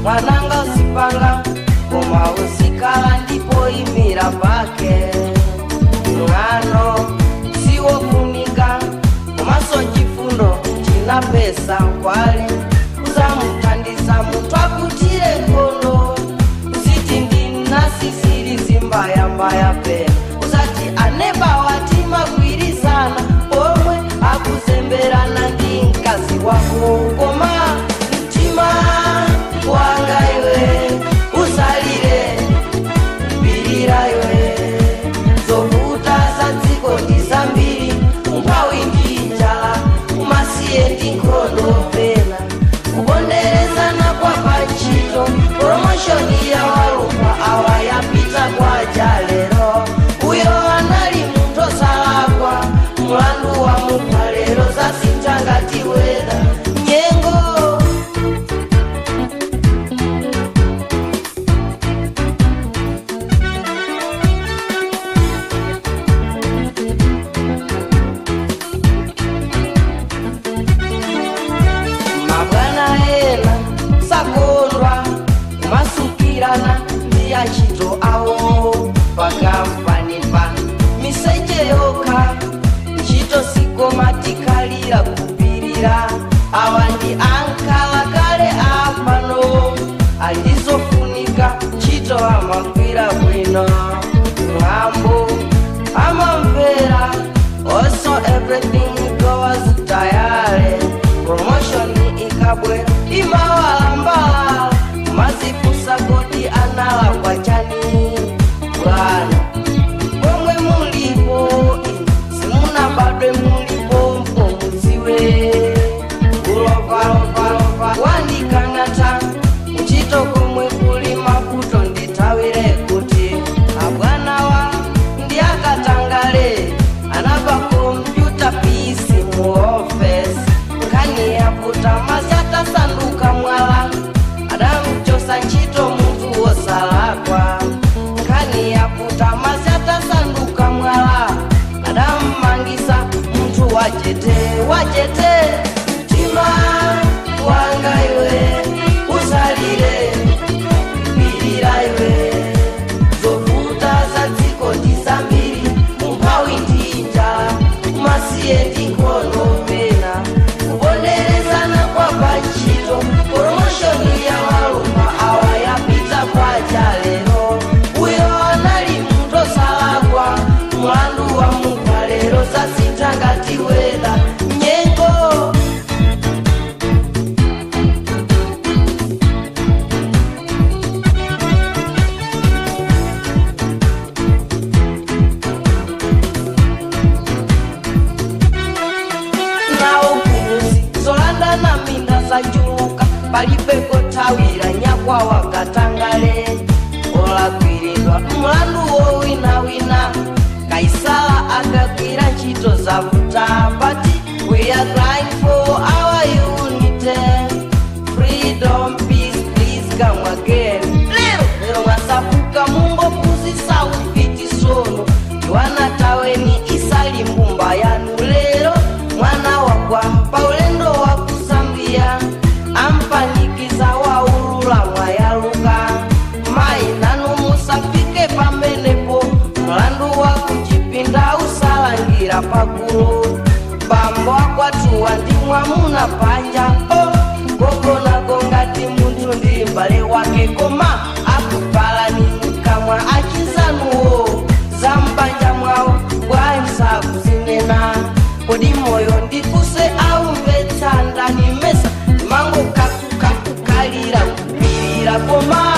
Mwananga usipanga koma usikala ndipo imira pake. Mwano siwofunika komaso chifundo china pesa nkwale. Uzamuthandiza munthu akutire nkhondo. Usiti ndinasisiri zimbayambaya pena. Usati aneba wati magwirizana pomwe akuzemberana ndi mkazi wako. Koma mtima wanga iwe usalire, pirira iwe. Zovuta za dziko ndi zambiri, umphawi ndi njala, umasiye ndi nkhondo pena. Kuponderezana kwa pantchito, promotion ya walupha awa yapita kwaja lero. Uyo anali munthu osalakwa, mlandu wa mupha lero zasintha ngati weather. Nyengo mabwana ena sakondwa kumasukirana ndi antchito awo pakampanipa. Miseche yokha ntchito sikoma tikhalira kupirira. Awa ndi ankhala kale apano andizofunika ntchito amagwira bwino. Mwambo amamvera also everything goes tayari. Promotion ikabwera imawalambala mazifusa kodi analakwa chani bwana. Pomwe mulipo inu simunabadwe mulipo mpomudziwe. Ulovalova wandikang'ata ntchito komwe kuli mavuto ndithawire kuti abwanawa ndi akatangale anaba kompyuta pisi mu ofesi. Nkhani yakuta mazatasanduka mwala adamuchosa ntchito munthu wosalakwa. Nkhani yakuta mazatasanduka mwala adammangisa munthu wachete wachete. Mtima wanga iwe usalire, pirira iwe. Zovuta za dziko ndi zambiri, umphawi ndi njala, umasiye ndi nkhondo pena. Kuponderezana kwa pantchito, promotion ya walupha awa yapita kwaja lero. Uyo anali munthu osalakwa, mlandu wa mupha lero zasintha ngati weather. Nyengo nawo kumuzi zolanda na minda zachuluka, palibe kothawira nyakwa wakatangale. Olakwiridwa mlandu wowinawina, Kaisala akagwira ntchito zavuta. But we are crying for our unity, freedom, peace, please come again. Lero lero mwasafuka mungophunzitsa ufiti sono tiwana taweni isali mbumba yanu. Lero mwana wagwa paulendo wa kusambia ampanikiza waulula mwayaluka. Mayi nanu musafike pamenepo, mlandu wa kuchipinda usalangira pagulu. Bambo akwatuwa ndi mwamuna panja o gogonago ngati munthu ndi m'bale wake, koma akupalani mkamwa achizanuwo za mbanja mwawo bwanji sakuzinena. Kodi moyo ndikuse aumvetsa ndani mesa mango kakukakukalira kupirira koma